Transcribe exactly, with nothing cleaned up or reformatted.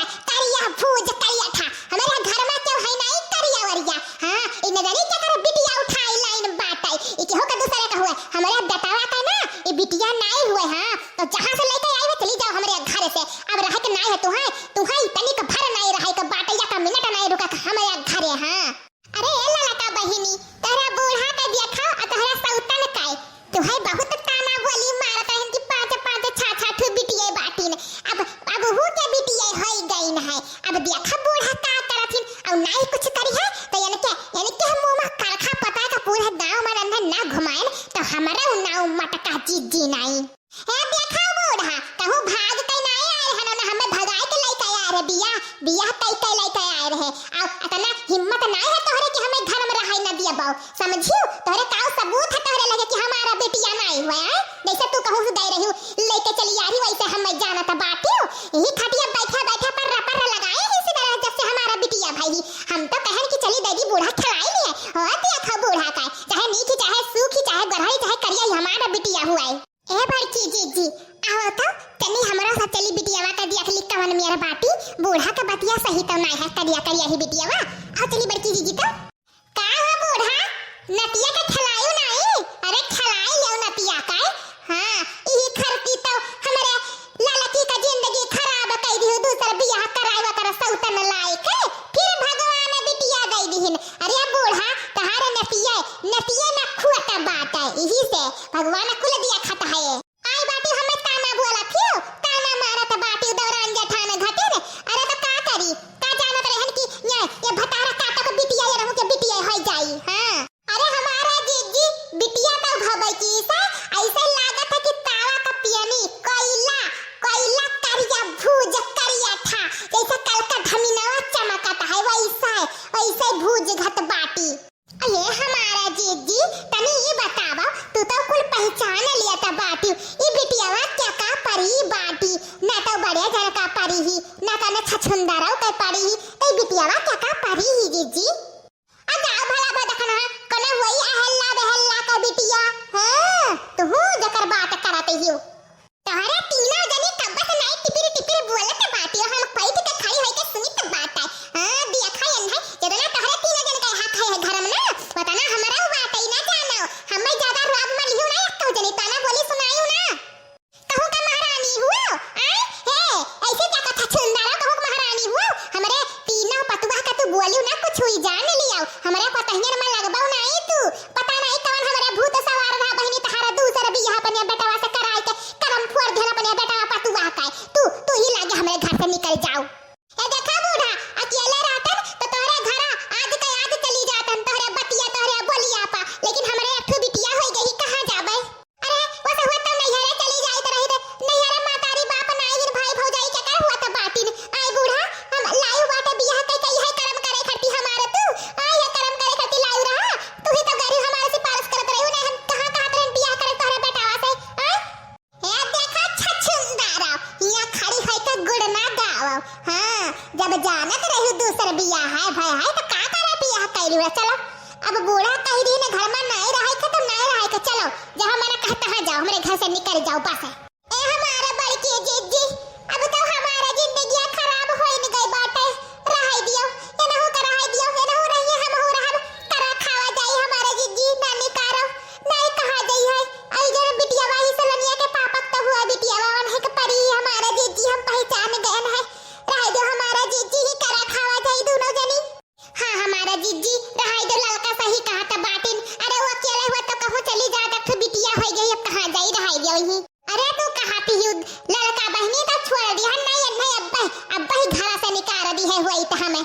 करिया भूज करिया ठा, हमरे घर में केहू है नाई करिया वरिया। हाँ, ई नजरी के कर बिटिया उठाई लाइन बाटे, ई केहू का दूसरे का हुआ, हमरे बेटवा का ना, ई बिटिया नाई हुए। हाँ, तो जहाँ से लेके आई हुए चली जाओ हमरे घर से, अब रहे के नाई है तुहाई, तुहाई तनिक भर नाई रहे के बाटे, या का मिनट नाई रुका के हमरे घरे। हाँ, अरे ए ललका बहिनी, तोहरा बूढ़ा के देखा आ तोहरा सौतन के, तुहै बहुत ताना बोली मारत रहन कि पाँच पाँच छह छह ठो बिटिये बाटिन। अब, अब हू के बिटिये होई गईन है। अब देखा बूढ़ा का करथिन, और नाई कुछ करिहै तो इनके, इनके मुँह में करखा पता का पूरे गाँव में रंधन ना घुमाएन तो हमरा उ नाव मटका जीजी नाई। ए देखा बूढ़ा, कहूँ भाग के नाई आए हन, ना हमें भगाए के लेके आए रहे, बियाह, बियाह कई के लेके आए रहे। आ इतना हिम्मत नाई है तोहरे कि हमें घर में रहे न दिया बाऊ, समझियो? तोहरे काऊ सबूत है तोहरे लगे कि हमारा बिटिया नाई हुआ है? जैसे तू कहूँ से गई रही लेके चली आ रही, वैसे हमें जानत बाटियो। यही खटिया बैठा बैठा पर्रा पर्रा लगाए ही इसी तरह जब से हमारा बिटिया भाई। हम तो कहन कि चली दीदी बूढ़ा खिलाई लिए। हो देखा बूढ़ा का, चाहे नीक ही, चाहे सूख ही, चाहे गरहरी, चाहे करिया ही, हमारा बिटिया हुआ है। ए बड़की जीजी, आओ तो, तनी हमरो साथ चली बिटियावा का दिया के लिख कवन मेर बाटी, बूढ़ा के बतिया सही तो नाय है, करिया करिया ही बिटियावा। आओ चली बड़की जीजी तो। का हो बूढ़ा, नतिया के खिलायू नाई? अरे खिलाई लियो नतिया का। हाँ, ई खरती तो हमरे ललकी का जिंदगी खराब कई दियो, दूसर बियाह कराए ओकर सौतन लायक, फिर भगवान बिटिया दे दिहिन। अरे बूढ़ा, तहारे नतिया, नतिया ना खुआता बात है, यही से भगवान कुल दिया खाता है। आई बाटी हमें ताना बोला थियो, ताना मारत बाटी दौरान जेठान घटिन। अरे तो का करी, का जानत रहन कि ये, ये भतारा काटा को बिटिया, ये रहू के बिटिया हो जाई। हाँ। अरे हमारा जीजी, बिटिया तो भवे की से, ऐसे लागत है कि तावा का पियनी, कोयला, कोयला करिया भूज करिया ठा, जैसे कल का धमिनवा चमकत है, वैसा है, वैसे भूज घट बाटी। अरे हमारा जीजी, तनी ई बतावा, तू तो कुल पहचान लिया था बाटी, ई बिटियावा क्या का परी बाटी, ना तो बड़े जन का परी ही, ना तो न छछुंदरव के परी ही, तो ई बिटियावा क्या का परी ही जीजी? आ जाओ भला बा देखना, कने वही अहल्ला बहल्ला का बिटिया, हाँ, तू जकर बात करत हियो। तोहरे तीनों जनी कब्बे से नाई टिपिर टिपिर बोलत बाटियो, हम बैठ के खड़ी होई के सुनित बाटे। हाँ, दिया खायन है, जितना तोहरे तीनों जन के हक है घर में ना, उतना हमरा बाटे ना जानो। हमें ज्यादा रोब में लियो ना एको जनी, ताना बोली सुनायू ना। कहूँ का महारानी हुआ? आय? हे, ऐसे क्या कथा छुंदारा, कहूँ का महारानी हुआ? हमरे तीनों पतुआ का तू बोलियो ना कुछ हुई जान लियो। हमरे पतहियन में लगबो नाई तू। पता नाई कवन हमरे भूत सवार रहा बहिनी तहारा दूसर बियाह अपने बेटवा से कराई के करम फोड़ दिहन अपने बेटवा पतुआ का। तू, तू ही लागे हमरे घर से निकल जाओ। ए देखा बूढ़ा, अकेले रहतन तो तोहरे घरा आज के आज चली जातन, तोहरे बतिया, तोहरे बोलिया पा, लेकिन हमरे एक ठो बिटिया होई गई, कहाँ जाबे? अरे, वो से हुआ तो नैहरे चली जाइत रही रे। नैहरे मातारी बाप नाई हिन, भाई भौजाई के कर हुआ तो बाटिन। आय बूढ़ा, हम लायू बाटे बियाह कई के यह करम करे खरती हमारे तू। आय ये करम करे खरती लायू रहा। तू ही तो गरीब हमारे सिफारिश करत रही, नहीं हम कहाँ कहत रहन बियाह करे तोहरे बेटावा से। आय? ए देखा छछुंदारा, यहाँ खड़ी होई के गुड़ ना गावो। हाँ, जब जानत रही दूसर बियाह है, भय है, तो का करे बियाह कैलू रे? चलो, अब बूढ़ा कही दी ने घर में नाई रहे के तो नाई रहे के, चलो, जहाँ मैंने कहता है जाओ, हमरे घर से निकल जाओ, बस है। ए हमारा बड़की जीजी, अब तो हमारा जिंदगिया खराब होई न गई बाटे, रहाई दियो, एनहू का रहाई दियो, एनहू रहिए, हमहू रहब, करा खावा जाई हमारा जीजी, नानी कारो, नाई कहा जाई है, आई जन बिटिया बाई सलनिया के पापक तो हुआ बिटिया बावन है के परी हमारा जीजी, हम पहचान गए हैं, रहाई दियो हमारा जीजी ही करा खावा जाई दोनों जनी। हाँ, हमारा जीजी, रहाई दो, ललका सही कहा था बाटिन। अरे, वो अकेले हुआ तो कहूँ चली जा, तक तो बिटिया होई गई, अब कहाँ जाई, रहाई दो ही। अरे, तू कहा थी यू, ललका बहिनी तो छोड़ दी है, नहीं, नहीं, अब, अब ही घरा से निकाल दी है, हुई तो हमें।